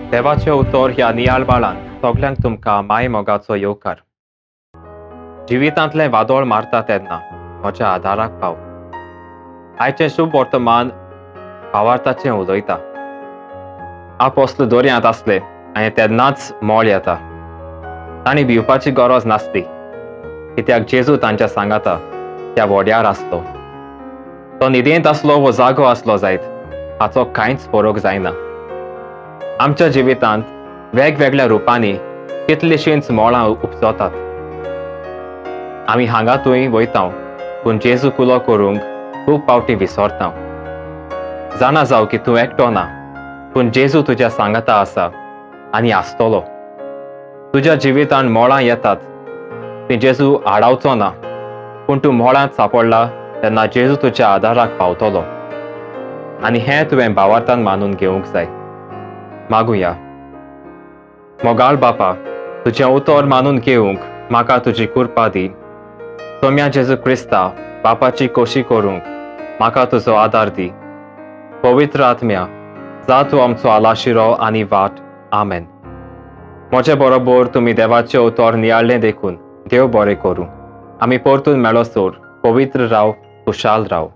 देवाचें उतर ह्या नियाळ बाळान सगल्यांक तुमकां माय मोगाचो येवकार. जिवितांतलें वादळ मारता तेन्ना म्हज्या आदाराक पाव. आयचें शुभ वर्तमान भावार्थाचें उलयता. आपोस्ल दर्यांत आसले आनी तेन्नाच मोळ येता. तांणी भिवपाची गरज नासली, कित्याक जेजू तांच्या सांगाता त्या व्हड्यार आसलो. तो न्हिदेंत आसलो वो जागो आसलो जायत हाचो कांयच फरक जायना. आमच्या जिवितांत वेगवेगळ्या रुपांनी कितलीशींच मोळां उपजतात. आमी हांगा थंय वयता पूण जेजू कुलो करूंक खूब फावटी विसरता. जाणा जाव की तूं एकटो ना, पूण जेजू तुज्या सांगाता आसा आनी आसतलो. तुज्या जिवितांत मोळां येतात ती जेजू आडावचो ना, पूण तूं मोळांत सापडला तेन्ना जेजू तुज्या आदाराक पावतलो आनी हें तुवें भावार्थान मानून घेवंक जाय. मागुया. मोगाळ बापा, तुजें उतर मानून घेवंक म्हाका तुजी कृपा दी. सोम्या जेजू क्रिस्ता बापाची कोशी करूंक म्हाका तुजो आदार दी. पवित्र आत्म्या, जा तूं आमचो आलाशिरो आनी वाट. आमेन. म्हजे बरोबर तुमी देवाचें उतर नियाळ्ळें देखून देव बरें करूं. आमी परतून मेळोसर पवित्र राव, खुशाल राव.